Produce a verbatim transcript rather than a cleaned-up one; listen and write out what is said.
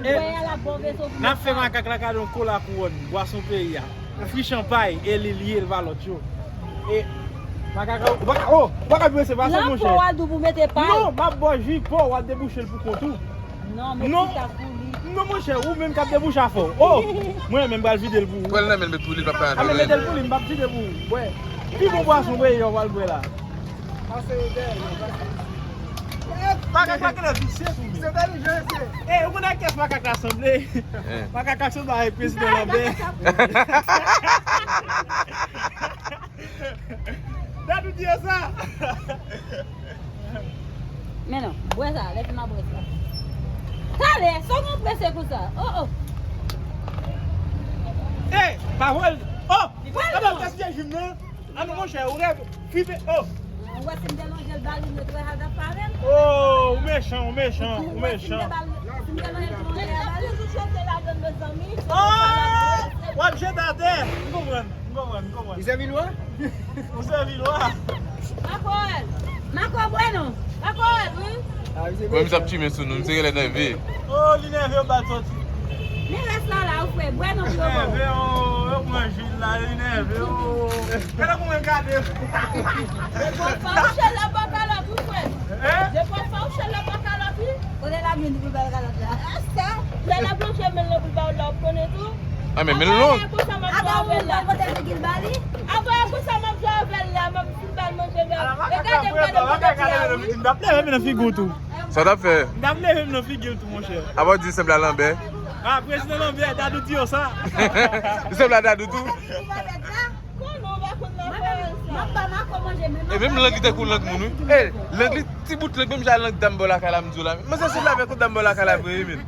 Wè, a la bon rezo pou n ap fè makak la kado yon kola kouwòn, bwason peyi a. Fri chanpay, e li, li ye, l pa lòt yo. E makak la, ou pa ka, oh, ou pa ka prese, pa sa, monchè. Lan po a dou pou mete pa. Non, m ap ba w ji po, w ap debouche l pou kont ou. Non, men non, ti ta pou li. Non, monchè, ou menm k ap debouche afè w. Oh, mwen menm pral vide l pou ou. Pran l nan men l, met pou li, l pa fè anyen. A, men mete l pou li, m p ap vide pou ou. Bwè. Pi bon bwason, bwè, yo, w al bwè la. Makak la genlè visye tou, men. Se entèlijan, se. Eh, ou konn ak kiyès makak la sanble? Eh. Makak la sanble avèk prezidan Lambert. Dadou di yo sa. Men non, bwè sa, lè fini bwè sa. Talè, sa w gen prese konsa? Oh, oh. Eh, pa vòl. Oh, li pral gaspiye jim nan. Ah non, monchè, ou rèv. Fibe, oh. Ou wè si m te lonje l ba li, nou t wè sa t ap pare l. Oh, ou mechan, ou mechan, ou mechan. Si m te ba l, si m te lonje l pou lonje a ba li. Toujou chante ladan, mezanmi. Oh, w ap jete atè. M konprann, m konprann, m konprann. Li sèvi lwa? Ou sèvi lwa? Makòl. Makòl, bwè non. Makòl, wi. Mwen, m t ap tchimen sou nou, m te genlè nève. Oh, li nève, yo ba l sòti. Men rès la la, ou frè, bwè non pou yo ba w. Nève, oh, yo pran ji l la, li nève, oh. Gade kòman l gade. Depi w fè w chèl la pa kalòt, wi, frè. Hein? Depi w fè w chèl la pa kalòt, wi. Kote l ap jwenn pou l ba l kalòt la? Ah, sa. Lè l ap lonje men l nan pou l ba w la, w konnen tou. Ah, men men l long. Apre, konsa m ap jwe avè l la. Apre, konsa m ap jwe avè l la, m ap fin ba l manje la. E gade, gade, gade, gade. M t ap leve men nan figi w tou. Sa w t ap fè? M t ap leve men nan figi l tou, monchè. Apa w di sanble a Lambert? Ah, prezidan Lambert, Dadou di yo sa. Li sanble a Dadou tou? E menm lang li tankou lang moun, wi. Eh, lang li ti bout lang, menm jan lang dam bò lakay la, m di w la. Manzè sanble avèk yon dam bò lakay la vre, wi, men.